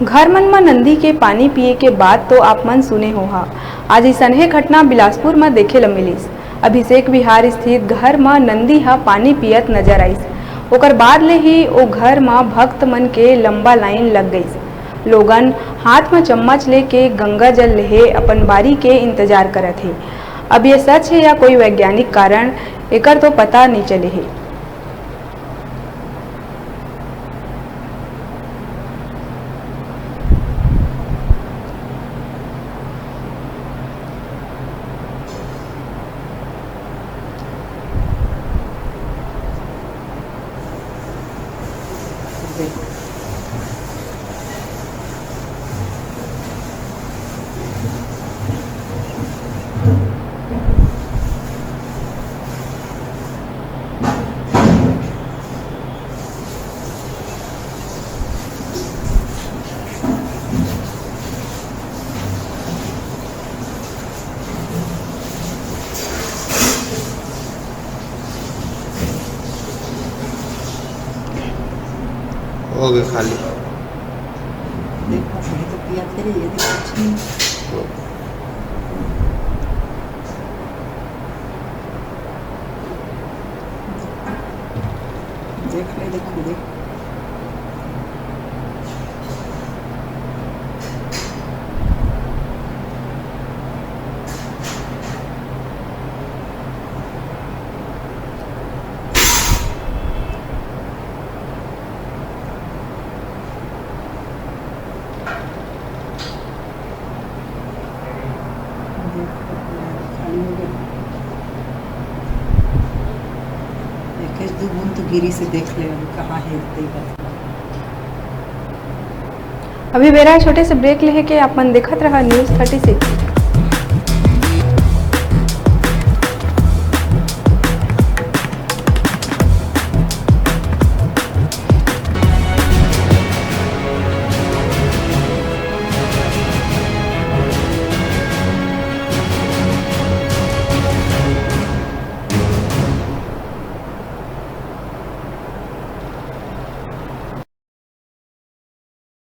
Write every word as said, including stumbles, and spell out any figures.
घर मन म नंदी के पानी पिए के बात तो आप मन सुने होहा। आज अइसनहे घटना बिलासपुर म देखे ल मिलिस। अभिषेक विहार स्थित घर म नंदी ह पानी पियत नजर आइस। ओकर बाद ले ही ओ घर म भक्त मन के लंबा लाइन लग गइस। लोगन हाथ म चम्मच लेके गंगा जल लेहे अपन बारी के इंतजार करत हे। अब ये सच हे या कोई वैज्ञानिक कारण, एकर तो पता नइ चले हे। हो गए खाली। देखो, ये तो पिया तेरे, ये तो कुछ नहीं। देख ले, देख ले। देखो, पूरा खाली हो गया। एकेच दू बूंद तो गिरी से देख ले, अभी कहाँ है, इतना ही बता। अभी बेरा छोटे से ब्रेक लेहे के, आप मन देखत रहा News Thirty Six।